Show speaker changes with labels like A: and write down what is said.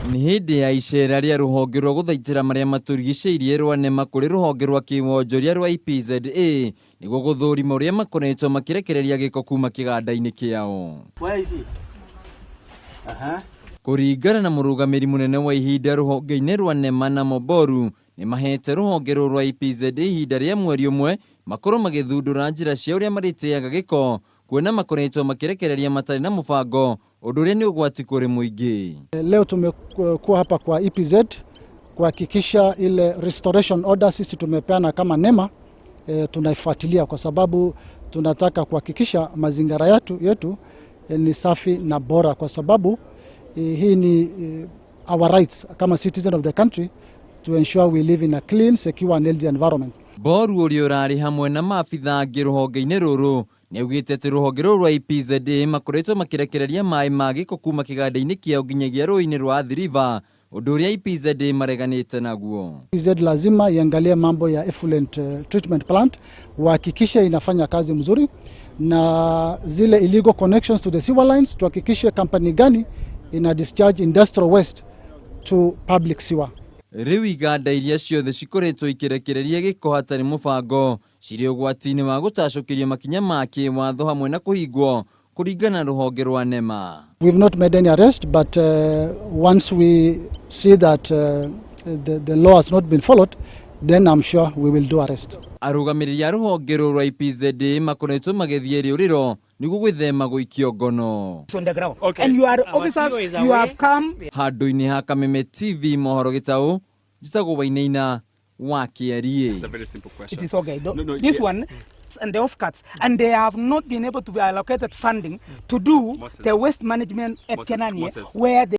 A: Nĩ hĩndĩ ya icera rĩa rũhonge rwa gũthaitĩra marĩa matũrigicĩirie rwa NEMA kũrĩ rũhonge rwa kĩwonjoria rwa EPZA nĩguo gũthũrima ũrĩa makoretwo makĩrekereria gĩko kuma kĩganda-inĩ kĩao.
B: Where is he? Uh-huh.
A: Kũringana na mũrũgamĩri mũnene wa ihinda rũhonge-inĩ rwa NEMA na Moboru, nĩ mahete rũhonge rũrũ rwa EPZA ihinda rĩa mweri ũmwe makorwo magĩthundũra njĩra cia ũrĩa marĩteaga gĩko, kuona makoretwo makĩrekereria matarĩ na mũbango, ũndũ ũrĩa nĩ ũgwati kũrĩ mũingĩ.
C: Leo tumekuwa hapa kwa EPZ kuhakikisha ile restoration order sisi tumepeana kama NEMA, tunaifuatilia kwa sababu tunataka kuhakikisha mazingira yetu ni safi na bora, kwa sababu hii ni our rights kama citizen of the country to ensure we live in a clean, secure and healthy environment.
A: Boru ũrĩa ũrarĩ hamwe na maabitha angĩ rũhonge-inĩ rũrũ nĩ augĩte atĩ rũhonge rũrũ rwa EPZA makoretwo makĩrekereria maĩ ma gĩko kuma kĩganda-inĩ kĩao nginyagia rũĩ-inĩ rwa Athi River, ũndũ ũrĩa EPZA mareganĩte naguo.
C: EPZ lazima iangalie mambo ya effluent treatment plant, wahakikishe inafanya kazi mzuri, na zile illegal connections to the sewer lines, tuhakikishe company gani ina discharge industrial waste to public sewer.
A: Rĩu iganda iria ciothe cikoretwo ikĩrekereria gĩko hatarĩ mũbango cirĩ ũgwati-inĩ wa gũtacũkĩrio makinya ma kĩwatho hamwe na kũhingwo, kũringana na rũhonge rwa NEMA.
C: We've not made any arrest, but once we see that the law has not been followed, then I'm sure we will do arrest.
A: Arũgamĩrĩri a rũhonge rũrũ rwa EPZA makoretwo magĩthiĩ rĩũrĩro nĩguo gwĩthema gũikio ngono.
D: On the ground.
B: Okay.
D: And you are
B: Our
D: officers,
B: CEO is
D: you
B: away.
D: Have come.
A: Handũ-inĩ ha Kameme TV mohoro gĩtaũ, njĩtagwo Wainaina wa Kĩariĩ.
E: It's a very simple question.
D: It is okay.
E: No,
D: This
E: yeah.
D: one and the offcuts, and they have not been able to be allocated funding to do
E: Moses.
D: The waste management at
E: Moses,
D: Kenanie,
E: Moses.
D: Where they